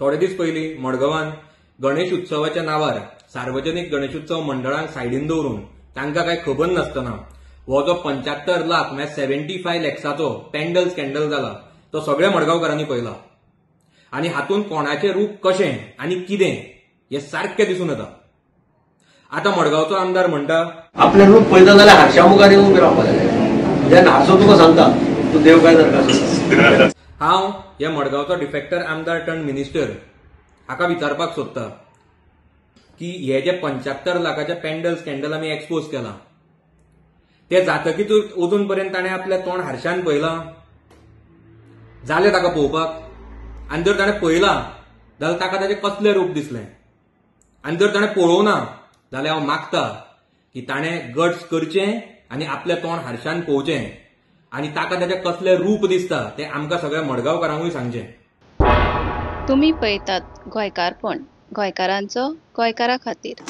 थोडे दीस पयलीं मडगांवान गणेश उत्सवाच्या नांवार सार्वजनीक गणेशोत्सव मंडळांक सायडीन दवरून तांकां काय खबर नासतना हो जो 75 लाख म्हळ्यार 75 लॅक्साचो पॅन्डल स्कॅन्डल जाला तो सगळ्या मडगांवकारांनी पळयला आनी हातूंत कोणाचें रूप कशें आनी कितें हें सारकें दिसून येता. आतां मडगांवचो आमदार म्हणटा आपलें रूप पळयता जाल्यार हारशा मुखार येवन उबें रावपाक जाय. जेन्ना हारसो तुका सांगता तूं देव काय सारको. हांव हे मडगांवचो डिफेक्टर आमदार टर्न मिनिस्टर हाका विचारपाक सोदता की हे जे 75 लाखाचे पॅन्डल स्कॅन्डल आमी एक्सपोज केला ते जातकीच अजून पर्यंत ताणें आपलें तोंड हारशान पळयलां जालें ताका पळोवपाक? आनी जर ताणें पळयलां जाल्यार ताका ताचें कसलें रूप दिसलें? आनी जर ताणें पळोवना जाल्यार हांव मागता की ताणें गट्स करचें आनी आपलें तोंड हारशान पळोवचें आनी ताका ताचें कसलें रूप दिसता तें आमकां सगळ्या मडगांवकारांकूय सांगचें. तुमी पळयतात गोंयकारपण, गोंयकारांचो गोंयकारा खातीर.